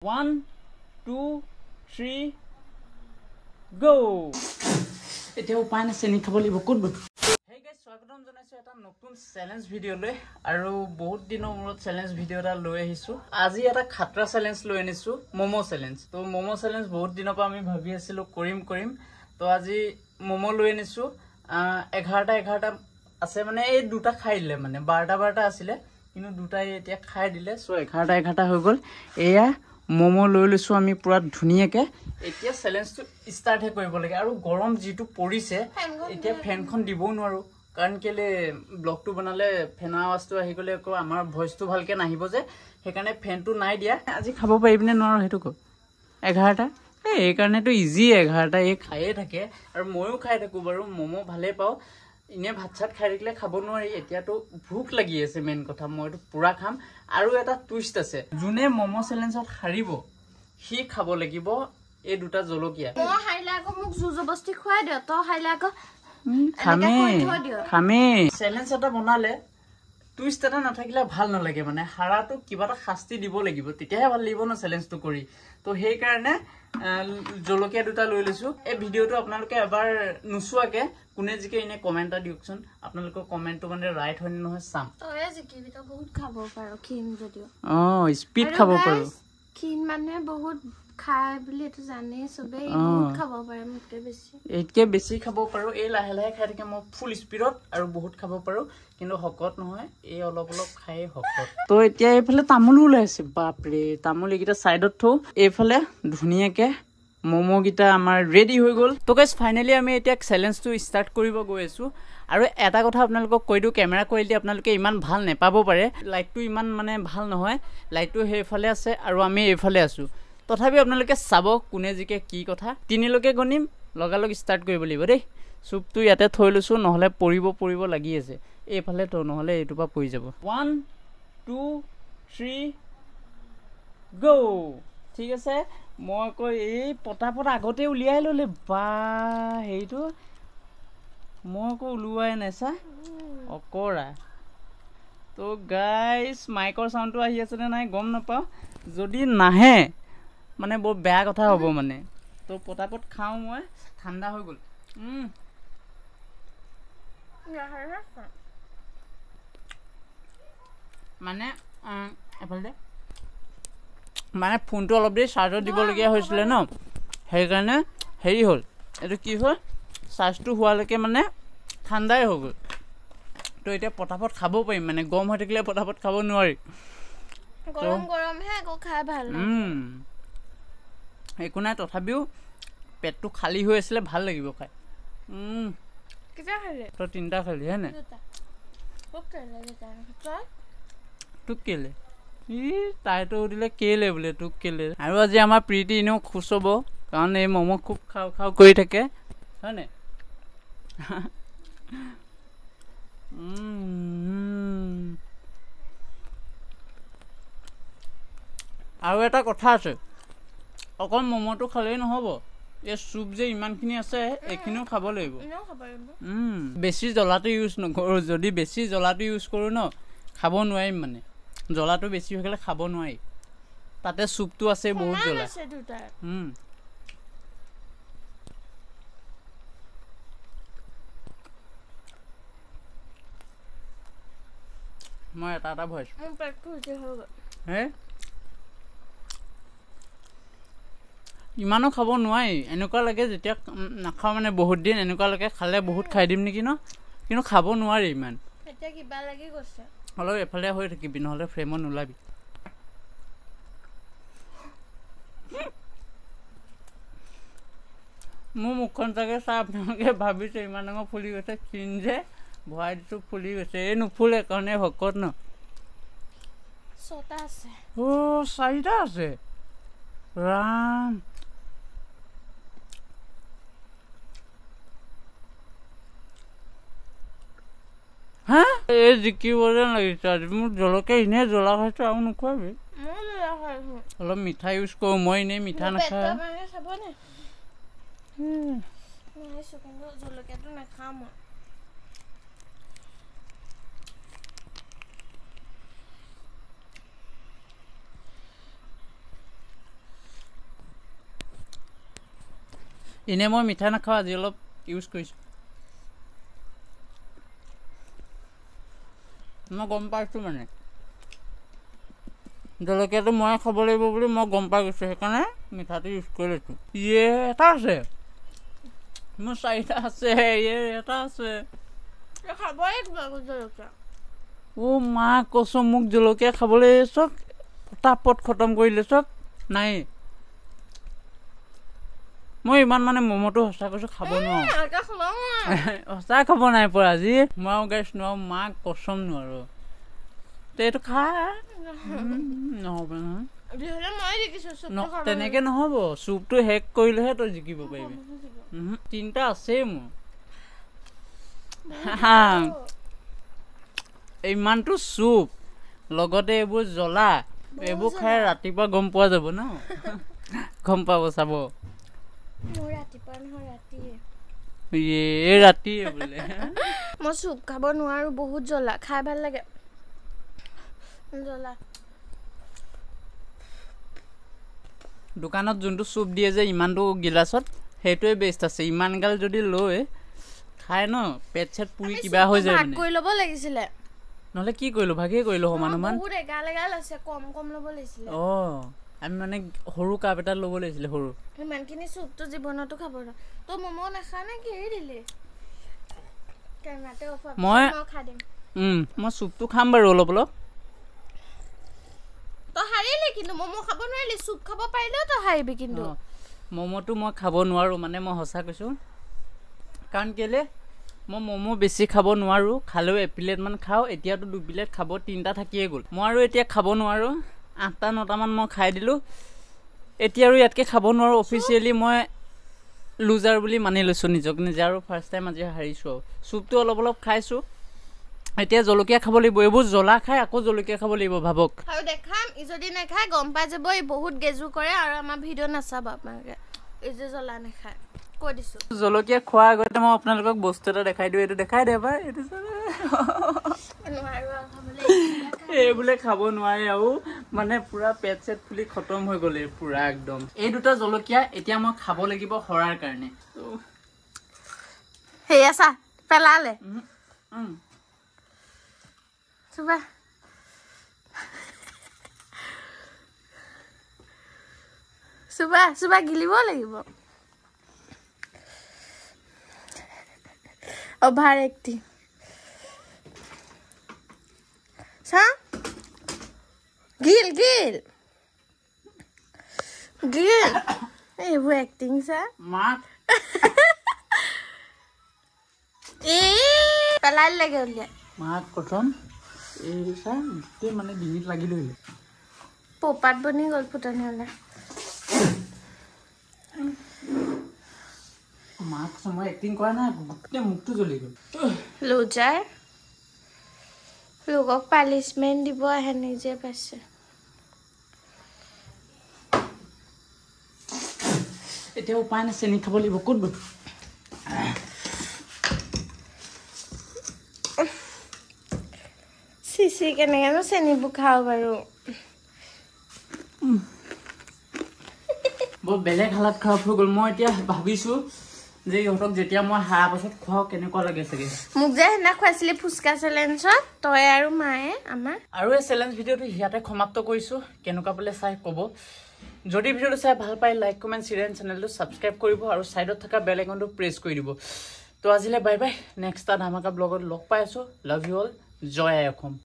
1 2 3 go. এতিয়া উপায় নাই, চেনি খাব লাগিব। ক'ত গ'ল? হেই গাইজ, স্বাগতম জনাইছোঁ এটা নতুন চেলেঞ্জ ভিডিঅ'লৈ। আৰু বহুত দিনৰ মূৰত চেলেঞ্জ ভিডিঅ' এটা লৈ আহিছোঁ। আজি এটা খাতৰা চেলেঞ্জ লৈ আনিছোঁ, ম'ম' চেলেঞ্জ। তো ম'ম' চেলেঞ্জ বহুত দিনৰ পৰা আমি ভাবি আছিলোঁ কৰিম কৰিম, তো আজি ম'ম' লৈ আনিছোঁ। 11টা 11টা আছে, মানে এই দুটা খাই দিলে, মানে 12টা 12টা আছিলে, কিন্তু দুটাই এতিয়া খাই দিলে। চ' 11টা 11টা হৈ গ'ল। এয়া ম'ম' লৈ লৈছোঁ আমি পূৰা ধুনীয়াকৈ। এতিয়া চেলেঞ্জটো ষ্টাৰ্টহে কৰিব লাগে। আৰু গৰম যিটো পৰিছে, এতিয়া ফেনখন দিবও নোৱাৰোঁ, কাৰণ কেলৈ ব্লগটো বনালে ফেনৰ আৱাজটো আহি গ'লে আকৌ আমাৰ ভইচটো ভালকৈ নাহিব যে, সেইকাৰণে ফেনটো নাই দিয়া। আজি খাব পাৰিবিনে নোৱাৰোঁ সেইটো ক? 11টা এই এইকাৰণেতো ইজি, 11টা এই খায়ে থাকে আৰু ময়ো খাই থাকোঁ বাৰু, ম'ম' ভালেই পাওঁ। এনেই ভাত চাত খাই থাকিলে খাব নোৱাৰি, এতিয়াতো ভোক লাগি আছে। মেইন কথা মইতো পূৰা খাম। আৰু এটা টুইষ্ট আছে, যোনে ম'ম' চেলেঞ্জত হাৰিব সি খাব লাগিব এই দুটা জলকীয়া। খামেই। চেলেঞ্জ এটা বনালে টুইষ্ট এটা নাথাকিলে ভাল নালাগে, মানে হাৰাটো কিবা এটা শাস্তি দিব লাগিব, তেতিয়াহে ভাল লাগিব ন চেলেঞ্জটো কৰি। তো সেইকাৰণে জলকীয়া দুটা লৈ লৈছোঁ। এই ভিডিঅ'টো আপোনালোকে এবাৰ নোচোৱাকে কোনে জিকে এনেই কমেণ্ট এটা দিয়কচোন। আপোনালোকৰ কমেণ্টটো মানে ৰাইট হয় নে নহয় চাম। অঁ, স্পীড খাব পাৰোঁ। ক্ষীণ মানুহে বহুত খায় বুলি এইটো জানেই চবেই, বহুত খাব পাৰে, মোতকে বেছি। এইতকে বেছি খাব পাৰোঁ। এই লাহে লাহে খাই থাকে, মই ফুল স্পীডত আৰু বহুত খাব পাৰোঁ, কিন্তু শকত নহয়, এই অলপ অলপ খাই শকত। তো এতিয়া এইফালে তামোলো ওলাইছে, বাপৰে। তামোল এইকেইটা ছাইডত থওঁ। এইফালে ধুনীয়াকে ম'ম'কেইটা আমাৰ ৰেডি হৈ গ'ল। তো গাইজ, ফাইনেলি আমি এতিয়া চেলেঞ্জটো ষ্টাৰ্ট কৰিব গৈ আছোঁ। আৰু এটা কথা আপোনালোকক কৈ দিওঁ, কেমেৰা কোৱালিটি আপোনালোকে ইমান ভাল নেপাব পাৰে, লাইটটো ইমান মানে ভাল নহয়, লাইটটো সেইফালে আছে আৰু আমি এইফালে আছোঁ। তথাপি আপোনালোকে চাব কোনে জিকে কি কথা। তিনিলৈকে গণিম, লগালগ ষ্টাৰ্ট কৰিব লাগিব দেই। চুপটো ইয়াতে থৈ লৈছোঁ, নহ'লে পৰিব পৰিব লাগি আছে। এইফালে থওঁ, নহ'লে এইটোৰ পৰা পৰি যাব। 1 2 3 গ'। ঠিক আছে, মই আকৌ এই পটাপট আগতে উলিয়াই ল'লে বা হেৰিটো, মই আকৌ ওলোৱাই নাই চা অকৰা। তো গাইজ, মাইকৰ চাউণ্ডটো আহি আছেনে নাই গম নাপাওঁ, যদি নাহে মানে বৰ বেয়া কথা হ'ব মানে। তো পটাপট খাওঁ মই, ঠাণ্ডা হৈ গ'ল। মানে এফালে মানে ফোনটো অলপ দেৰি চাৰ্জত দিবলগীয়া হৈছিলে ন, সেইকাৰণে হেৰি হ'ল, এইটো কি হ'ল, চাৰ্জটো হোৱালৈকে মানে ঠাণ্ডাই হৈ গ'ল। তো এতিয়া পটাপট খাব পাৰিম, মানে গৰম হৈ থাকিলে পটাপট খাব নোৱাৰি। একো নাই, তথাপিও পেটটো খালী হৈ আছিলে, ভাল লাগিব খাই। তই তিনিটা খালি হয় নাই? তোক কেলে ই তাইতো সুধিলে কেলে বোলে তোক কেলে। আৰু আজি আমাৰ প্ৰীতি এনেও খুচ হ'ব, কাৰণ এই ম'ম' খুব খাওঁ খাওঁ কৰি থাকে, হয়নে? আৰু এটা কথা আছে, অকল ম'ম'টো খালেই নহ'ব, এই চুপ যে ইমানখিনি আছে এইখিনিও খাব লাগিব। বেছি জ্বলাটো ইউজ নকৰোঁ, যদি বেছি জ্বলাটো ইউজ কৰোঁ ন খাব নোৱাৰিম, মানে জ্বলাটো বেছি হৈ গ'লে খাব নোৱাৰি। তাতে চুপটো আছে বহুত জ্বলা। মই এটা এটা ভৰাইছোঁ। হে ইমানো খাব নোৱাৰি, এনেকুৱা লাগে যেতিয়া নাখাওঁ মানে বহুত দিন, এনেকুৱা লাগে খালে বহুত খাই দিম নেকি ন, কিন্তু খাব নোৱাৰি ইমান। অলপ এফালে হৈ থাকিবি, নহ'লে ফ্ৰেমত নোলাবি। মোৰ মুখখন চাগে চাই আপোনালোকে ভাবিছে ইমান ডাঙৰ ফুলি গৈছে, ক্ষীণ যে ভৰাই দিছোঁ ফুলি গৈছে। এই নুফুলে, কাৰণ এই শকত ন। অ' চাৰিটা আছে, ৰাম। হা এই জিকিব যেন লাগিছে আজি। মোৰ জলকীয়া এনেই জ্বলা খাইছোঁ, আৰু নোখোৱাবি। অলপ মিঠা ইউজ কৰোঁ মই, এনেই মিঠা নাখাওঁ। এনেই মই মিঠা নাখাওঁ, আজি অলপ ইউজ কৰিছোঁ। মই গম পাইছোঁ মানে জলকীয়াটো মই খাব লাগিব বুলি মই গম পাই গৈছোঁ, সেইকাৰণে মিঠাটো ইউজ কৰি লৈছোঁ। ইয়ে এটা আছে, মোৰ চাৰিটা আছে, ইয়ে এটা আছে। অ' মা কচোন, মোক জলকীয়া খাবলৈ চব পটাপট খতম কৰিলে চব নাই। মই ইমান মানে ম'ম'টো সঁচা কৈছোঁ খাব নোৱাৰোঁ, সঁচা খাব নাই পৰা আজি। মই গাইছ নোৱাৰোঁ, মা কচম নোৱাৰোঁ। তে এইটো খা নহ'ব নহয়, তেনেকে নহ'ব। চুপটো শেষ কৰিলেহে তই জিকিব পাৰিবি। তিনিটা আছেই মোৰ। ইমানটো চুপ লগতে এইবোৰ জ্বলা, এইবোৰ খাই ৰাতিপুৱা গম পোৱা যাব ন, গম পাব চাব। ৰাতিয়ে বোলে মই চুপ খাব নোৱাৰো, বহুত জ্বলা, খাই ভাল লাগে জ্বলা। দোকানত যোনটো চুপ দিয়ে যে ইমানটো গিলাচত, সেইটোৱে বেষ্ট আছে। ইমান গাল যদি লৈ খাই ন, পেট চেট পুৰি কিবা হৈ যায়। ভাগ কৰি ল'ব লাগিছিলে, নহ'লে কি কৰিলো, ভাগেই কৰিলো সমান সমান। বহুত এগাল এগাল আছে, কম কম ল'ব লাগিছিলে। অঁ, আমি মানে সৰু কাপ এটা ল'ব লাগিছিলে, সৰু। ইমানখিনি চুপটো জীৱনতো খাব নোৱাৰো। তই ম'ম' নাখা নে কি? এৰি দিলি? মই মই চুপটো খাম বাৰু অলপ অলপ। তই হাৰিলি কিন্তু, ম'ম' খাব নোৱাৰিলি, চুপ খাব পাৰিলেও তই হাৰিবি কিন্তু। ম'ম'টো মই খাব নোৱাৰোঁ, মানে মই সঁচা কৈছোঁ। কাৰণ কেলে মই ম'ম' বেছি খাব নোৱাৰোঁ, খালেও এপ্লেটমান খাওঁ। এতিয়াতো দুপ্লেট খাব, তিনিটা থাকিয়ে গ'ল। মই আৰু এতিয়া খাব নোৱাৰোঁ, 8টা 9টামান মই খাই দিলোঁ। এতিয়া আৰু ইয়াতকৈ খাব নোৱাৰোঁ। অফিচিয়েলি মই লুজাৰ বুলি মানি লৈছোঁ নিজক নিজে, আৰু ফাৰ্ষ্ট টাইম আজি হাৰিছোঁ। আৰু চুপটো অলপ অলপ খাইছোঁ, এতিয়া জলকীয়া খাব লাগিব। এইবোৰ জ্বলা খাই আকৌ জলকীয়া খাব লাগিব, ভাবক। আৰু দেখাম, ই যদি নাখায় গম পাই যাব ই বহুত গেজু কৰে, আৰু আমাৰ ভিডিঅ' নাচাব আপোনালোকে, এই যে জ্বলা নাখায় কৈ দিছোঁ। জলকীয়া খোৱাৰ আগতে মই আপোনালোকক বস্তু এটা দেখাই দিওঁ, এইটো দেখাই দে এবাৰ। এইটো এই বোলে খাব নোৱাৰে আৰু, মানে পুৰা পেট চেট ফুলি খতম হৈ গ'ল এই পুৰা একদম। এই দুটা জলকীয়া এতিয়া মই খাব লাগিব হৰাৰ কাৰণে। সেয়া চা পেলালে। চুবা চুবা চুবা, গিলিব লাগিব। অভাৰ এক্টিং চা, গিল গিল গিল, এইবোৰ এক্টিং চা। এই পেলাই লাগে উলিয়াই। মাক প্ৰথম এই চা, গোটেই মানে ডিঙিত লাগি ধৰিলে, পপাত বনি গ'ল ফুটনি হ'লে। মাক মই এক্টিং কৰা নাই, গোটেই মুখটো জ্বলি গ'ল। লুজাৰ, লোকক পানিছমেণ্ট দিব আহে, নিজে পাইছে। এতিয়া উপায় নাই, চেনি খাব লাগিব। ক'ত গ'ল? চিচি কেনেকেনো চেনিবোৰ খাওঁ বাৰু। বৰ বেলেগ হালাত খাৰাপ হৈ গ'ল। মই এতিয়া ভাবিছোঁ যে ইহঁতক যেতিয়া মই হাৰা পাছত খুৱাওঁ কেনেকুৱা লাগে চাগে। মোক যে সেইদিনা খুৱাইছিলি ফুচকা চেলেঞ্জত, তই আৰু মায়ে আমাৰ। আৰু এই চেলেঞ্জ ভিডিঅ'টো ইয়াতে সমাপ্ত কৰিছোঁ। কেনেকুৱা পালে চাই ক'ব। যদি ভিডিঅ'টো চাই ভাল পায় লাইক কমেণ্ট শ্বেয়াৰ চেনেলটো ছাবস্ক্ৰাইব কৰিব আৰু ছাইডত থকা বেল আইকনটো প্ৰেছ কৰি দিব। তো আজিলৈ বাই বাই, নেক্সট এটা ধামাকা ব্লগত লগ পাই আছোঁ। লাভ you all, Joy I Assam.